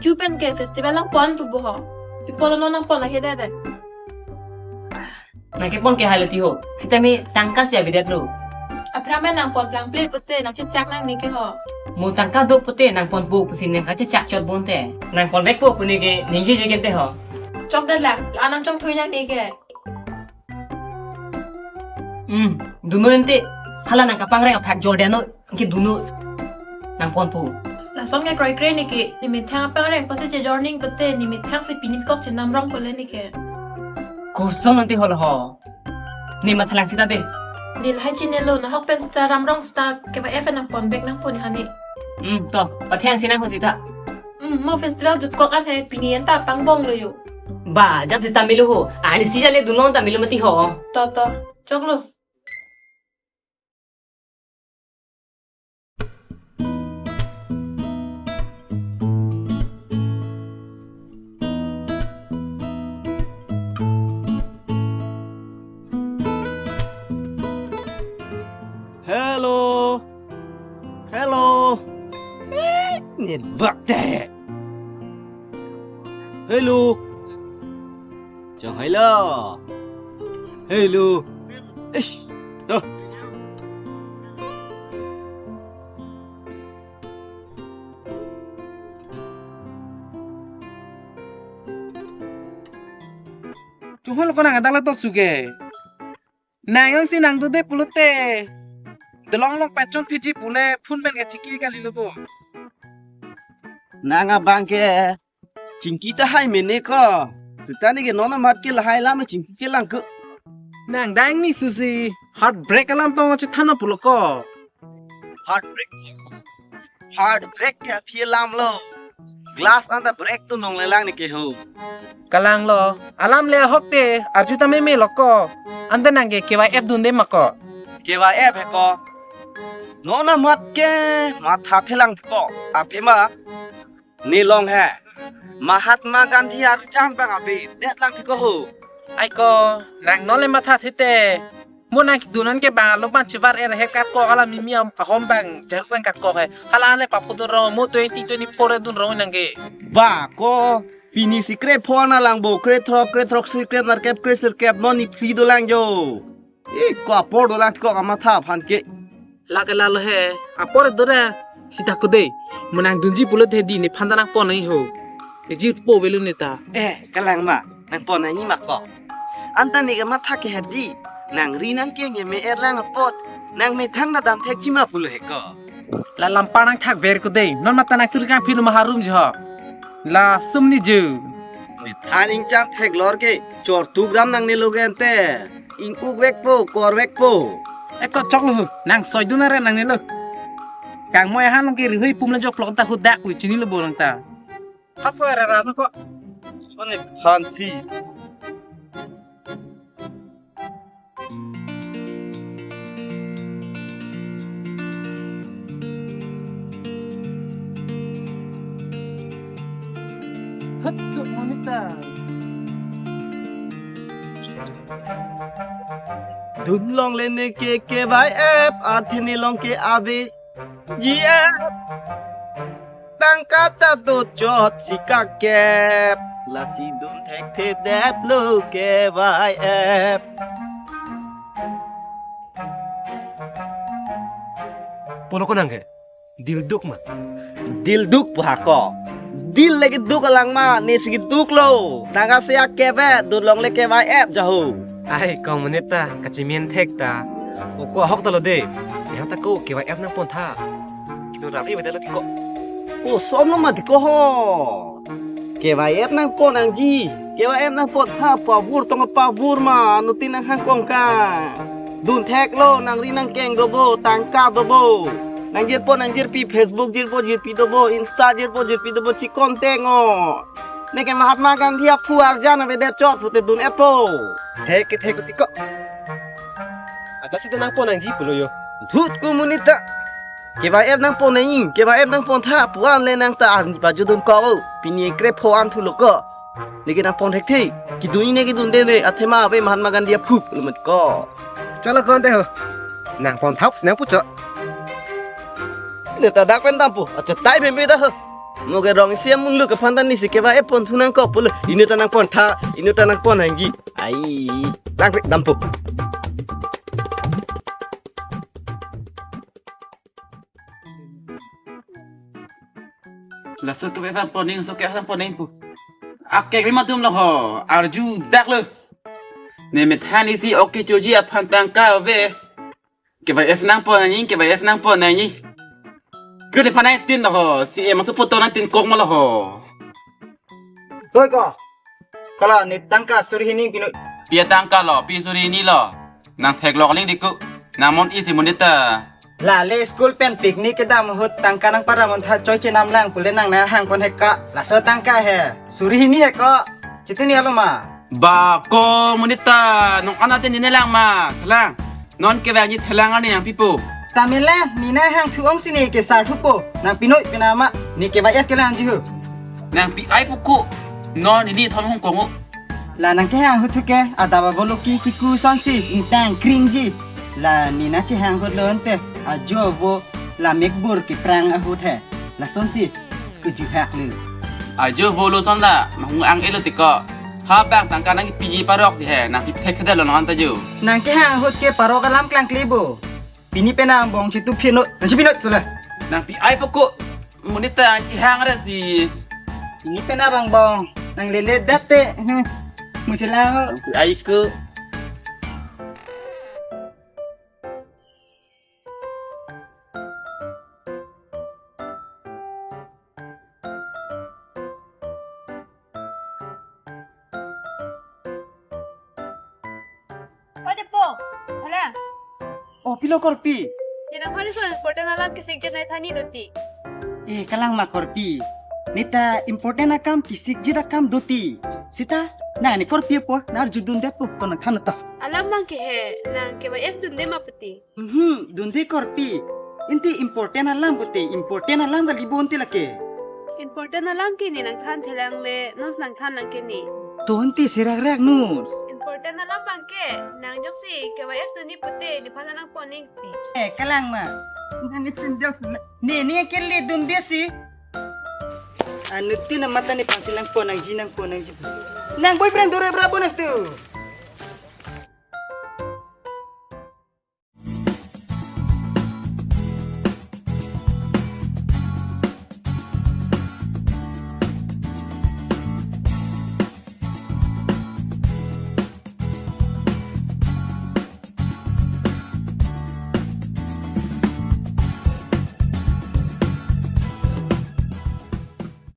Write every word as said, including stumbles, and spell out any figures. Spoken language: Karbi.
Chu pen ke festival nangpon pu bo ho. Pi apotlo non nangpon lahai det det. Nangkepon ke hai lo ti ho. Sitame tangka si avedetlo. Aphrang pen nangpon plangple pute nangchechak nangne ke ho. Mo tangka do pute nangponpo pusi nangkachechak chot bonte. Nangponvekpo pu ne ke ningjeje kente ho. Chokdetlang, la nangchongthui nangne ke. Hmm, dunnon te. Hala nangkapangreng aphak jor det non. Ke dunnon. Nangponpo. Lason ke kroikre ne ke, ne methang apangreng pusi chejor ning pute, ne methang si pini kok chenam rong kole ne ke. Koson nonte holo ho. Ne mathalang sita de. Ne lahai chinilo, nahok pen sita ram rong sita, kevai ep nangponvek nangpo ne hani. Hmm, to, pathiang si nang ho sita. Hmm, mo festival dut kok an he, pini anta pangbong lo yo. Ba, jang sita melo ho. Ani si jale dunnon ta melo mati ho. To, to, choklo. Hello. Hello. Eh, network te. Hello. Chang hai la. Hello. Ish. Tuh. Chunghul ko nang adang la to suge. Nang yang si nang dude pulote. Dolong along pachon phiji pule phone pen ke chingki kali lo bo. Nang abang ke chingki tahai mene ko. Sita ne ke non amat ke lahai lam chingki kelang ko. Nang dang ni susi heartbreak alam tong chethan pulo ko. Heartbreak. Heartbreak ke aphi alam lo. Glass anta break tu nong lelang ne ke ho. Kalang lo. Alam le ahok te arju ta meme lo ko. Anta nang ke kevai ep dunde ma ko. Kevai ep he ko. Non amat ke matha thelang ko. Athema ne long he. Mahatma Gandhi arjan bang avedetlang ti ko ho. Ai ko, nang non le matha thete. Mo nang kedun an ke bang alo ban chevar er he kakok alam mimi am ahom bang jaru bang kakok he. Hala le papu dun rong mo twenty twenty-four dun rong nang ke. Ba ko, pini si krepho alang bo, krethrok, krethrok si krep nerkep, kre sirkep non ni phli dolang jo. Eh, ko apor dolang ko kamatha aphan ke. Lake lalo he, apor do da, sita ko de, mo nang dunji pulote di nephan ta nangpon nangji ho. Ejir po velo neta. Eh, kalang ma, nangpon nangji ma ko. Anta ne kamatha ke hadi, nangri nangkeng ke me-er lang apot, nang methang ta dam thekji ma pulo he ko. La lampar nangthak ver ko de, non mata nangtur kangphi lo ma harum jo. La sum ni ju. Methan ingcham theklor ke, chortuk ram nangne lo gente. Ing-uk vekpo, kor vekpo. Eh, ko choklo ho, nang soi dun are nangne lo. Kangmoi ahan long ke rihui pum le jok plok ta hudak wi chinilo bo nang ta. Ha soi ra ra no ko. Kone phansi. Hut, hut, monita. Dun longle ne ke kevai ep, athe ne long ke abe ji ep. Tangka ta do chot si kakep, lasi dun thekthedetlo kevai ep. Pulo ko nang ke? Dil duk ma? Dil duk pu ha ko. Dil le keduk alang ma, ne si keduk lo. Tangka si akep e, dun longle kevai ep jo ho. Ai, ko monit ta, kachimen thek ta. O ko ahok ta lo de. Yang ta ko kevai ep nangpon tha. Kedun rap-i beda lo ti ko. O, som lo ma ti ko ho. Kevai ep nangpon nangji. Kevai ep nangpon tha pavur tong pavur ma, anuttin nanghang kong ka. Dun theklo, nangri nangkeng dobo, tangka dobo. Nangjirpo nangjirpi, Facebook jirpo jirpi dobo, Insta jirpo jirpi dobo, chikon tengo. Ne ke Mahatma Gandhi aphu arjan avedet chot pute dun ep to. Thek ke thek ti ko. Ata si ta nangpon nangji pulo yo. Thut ko monit ta. Kevai ep nangpon nangji, kevai ep nangpon tha pu an le nang ta arni pajudun ko. Pini krepho an thulo ko. Ne ke nangpon thekthe. Kedun ne kedun de ne, athema ave Mahatma Gandhi aphu lo mat ko. Chalo kon de ho. Nangpon thap si nangpu cho. Ne ta dak pen dampo. Acha tai bembe da ho. Mo ke rong isi amunlo ke aphan ta nisi kevai-ep pon thu nangkok pulo. Inut ta nangpon tha, inut ta nangpon nangji. Ai, lang pe dampo. Laso kevai-ep pon nangji, laso kevai-ep pon nangji pu. Akek me matum lo ho, arjudak lo. Ne methang isi ok kechoji aphan tangka ave. Kevai-ep nangpon nangji, kevai-ep nangpon nangji. Kru ne aphan nangtin lo ho, si em aso poto nangtinkok ma lo ho. Hoi ko. Kala ne tangka suri hini pinu. Pi atangka lo, pi suri hini lo. Nangtheklok aling diku. Nang mon isi monit ta. Lale school pen picnic kedam ahut tangka nangpara mon tha choi chenam lang pule nang nanghangpon he ko. Laso tangka he. Suri hini he ko. Chetini alo ma. Ba ko monit ta nong anat te nine lang ma. Lang. Non kevangji thelang arni nangpipo. Tame lang, ne nanghang thu ong si ne kesar thupo. Nangpinoi pina ma, ne kevai-ep kelangji ho. Nangpi-ai puko. Non nini thon hong kongo. La nangkehang ahut thu ke, adap aboloki kiku sonsi, ingtang kringji. La ne nangchehang ahut lo ante, ajo avo, la mekbur keprang ahut he. Lasonsi, kejihak le. Ajo avo lo son la, mahung ang-e lo tiko. Ha bang tangka nangkepiji parok ti he, nangpithek keda lo nang anta jo. Nangkehang ahut ke parok alam klangkle bo. Pini penang angbong chitu phinot, nangchipinot sole. Nangpi-ai puko, monit ta chehang ra si. Pini penang angbong, nanglele date, hmm, muchilang. Nangpi-ai ko. O depo, hala. O pilo korpi. Jenang hari so important alam kesikjit nai thani doti. Eh, kalang ma korpi. Ne ta important akam kesikjit akam doti. Sita, nang ne korpi apor, nang arjudunde po, to nangthan to. Alam abang ke he, nang kevai-ep dunde ma pute. Mhm, dunde korpi. Ante important alam pute, important alam kali bo ante lake. Important alam ke ne nangthan thelang le, non nangthan lang ke ne. To ante serak-rak non. Important alam abang ke, nang jongsi kevai-ep dunji pute, nephan nangpon nangji. Eh, kalang ma. Nang ne sandal sandal. Ne, ne kele dunde si. Anuttin amat ta nephan si nangpon nangji, nangpon nangji. Nang boyfriend dore bra bo nangtum.